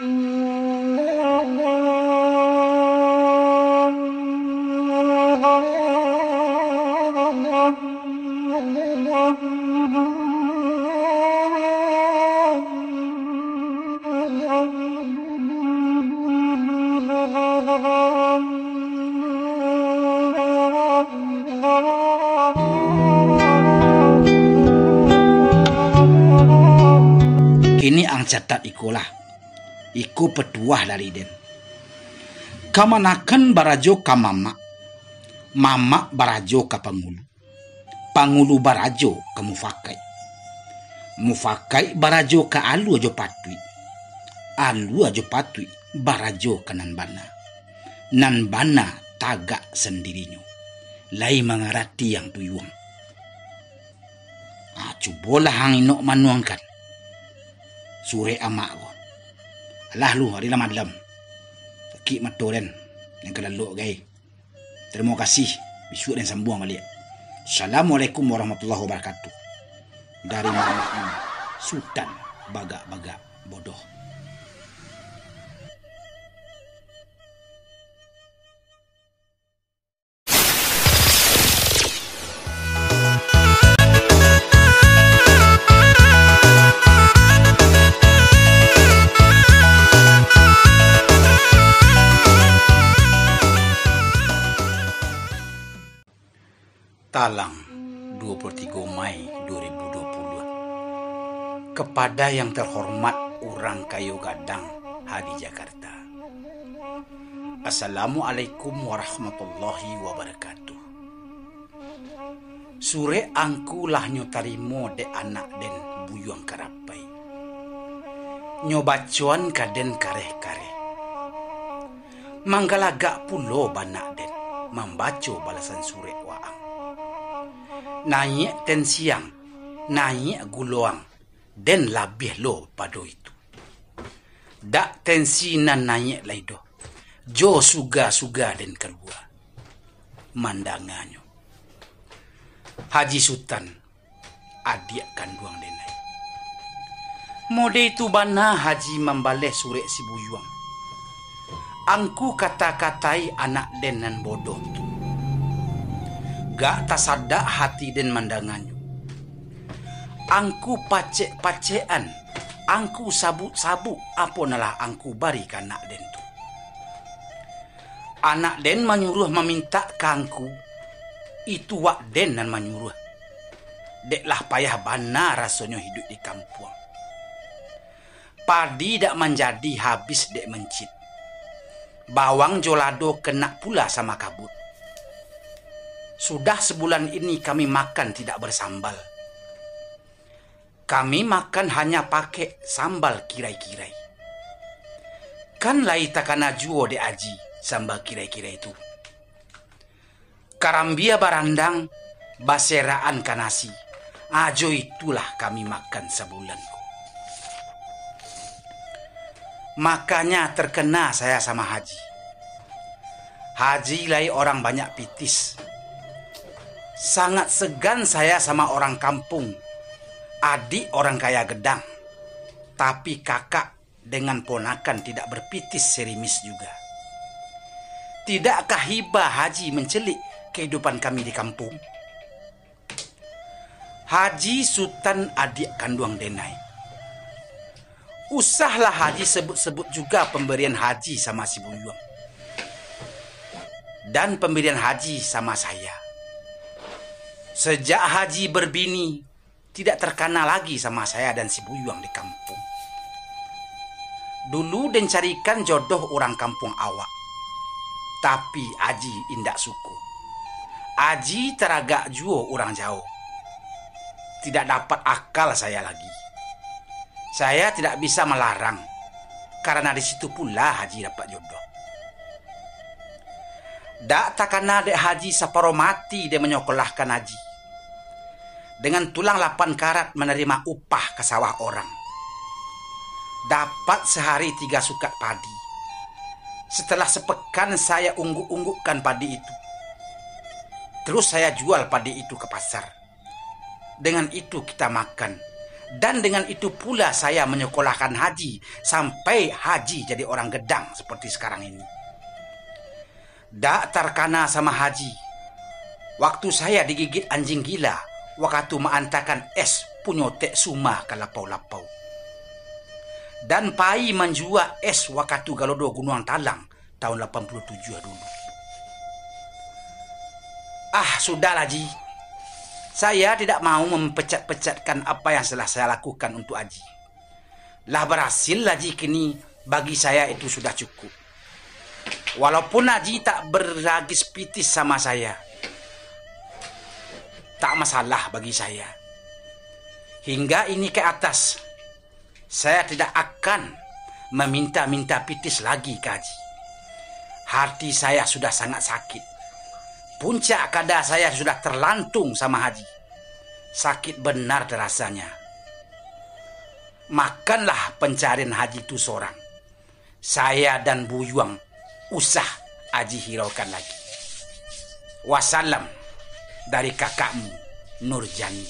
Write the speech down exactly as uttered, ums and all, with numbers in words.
Kini ang catat ikolah, iko patuah dari den. Kamanakan barajo ka mamak, mamak barajo ka pangulu, pangulu barajo ka mufakaik, mufakaik barajo ka alua jo patuik, alua jo patuik barajo ka nan bana, nan bana tagak sandirinyo. Lai mangarati ang tuyuang? Ah, cubolah ang inok manuangkan surek amak ko. Alah lu, ari lah malam. Sakik mato den, nan ka lalok gai. Tarimo kasih, bisuak den sambuang baliak. Assalamualaikum warahmatullahi wabarakatuh. Dari mamak Sutan Bagak-bagak Bodoh. Talang, dua puluh tigo Mai dua ribu dua puluh. Kepada yang terhormat urang kayo gadang ha di Jakarta. Assalamualaikum warahmatullahi wabarakatuh. Surek angku lah nyo tarimo dek anak den Buyuang Karapai. Nyo bacoan ka den kareh-kareh. Manggalagak pulo banak den mambaco balasan surek waang. Naiak tensi ang, naiak gulo ang, den labiah lo pado itu. Dak tensi nan naiak lai doh, jo suga-suga den kalua. Mandanganyo, Haji Sutan, adiak kanduang den ai. Mode itu bana Haji mambaleh surek si Buyuang. Angku kata-katai anak den nan bodoh tu. Gak tasadak hati den mandanganyo. Angku pacek-pacekan, angku sabuk-sabuk apo nan lah angku bari ka anak den tu. Anak den manyuruah mamintak ka angku, itu wak den nan manyuruah. Dek lah payah bana rasonyo hiduik di kampuang. Padi dak manjadi habis dek mencit. Bawang jo lado kena pula sama kabut. Sudah sebulan ini kami makan tidak bersambal. Kami makan hanya pakai sambal kirai-kirai. Kan lai takana juo dek Aji sambal kirai-kirai tu. Karambia barandang, baserakan ka nasi. Ajo itulah kami makan sabulan ko. Makanya terkena saya sama Haji. Haji lai orang banyak pitis. Sangat segan saya sama orang kampung. Adik orang kaya gedang, tapi kakak dengan ponakan tidak berpitis serimis juga. Tidakkah hibah Haji mencelik kehidupan kami di kampung? Haji Sutan adiak kanduang denai. Usahlah Haji sebut-sebut juga pemberian Haji sama si Buyuang. Dan pemberian Haji sama saya. Sejak Haji berbini, tidak terkana lagi sama saya dan si Buyuang di kampung. Dulu den carikan jodoh urang kampung awak, tapi Aji indak suko. Aji taragak juo urang jauah. Tidak dapat akal saya lagi. Saya tidak bisa malarang, karena di situ pula Haji dapat jodoh. Dak takana dek Haji saparo mati den manyokolahkan Aji. Dengan tulang lapan karat manarima upah ka sawah orang. Dapat sahari tiga sukat padi. Setelah sepekan saya ungguk-unggukkan padi itu. Terus saya jual padi itu ka pasar. Dengan itu kita makan. Dan dengan itu pula saya menyekolahkan Haji sampai Haji jadi orang gedang seperti sekarang ini. Dak tarkana samo Haji, waktu saya digigit anjing gila, wakatu maantakan es punyo Tek Suma ka lapau-lapau. Dan pai manjua es wakatu galodo Gunuang Talang tahun lapan puluh tujuh dulu. Ah, sudahlah, Ji. Saya tidak mau mempecat-pecatkan apa yang telah saya lakukan untuk Aji. Lah barasil Aji kini, bagi saya itu sudah cukup. Walaupun Aji tak beragis pitis sama saya, tak masalah bagi saya. Hingga ini ke atas, saya tidak akan meminta-minta pitis lagi ka Aji. Hati saya sudah sangat sakit. Puncak kada saya sudah terlantung sama Aji. Sakit benar terasanya. Makanlah pencarian Aji tu sorang. Saya dan Buyuang usah Aji hiraukan lagi. Wasalam dari kakakmu, Nurjani.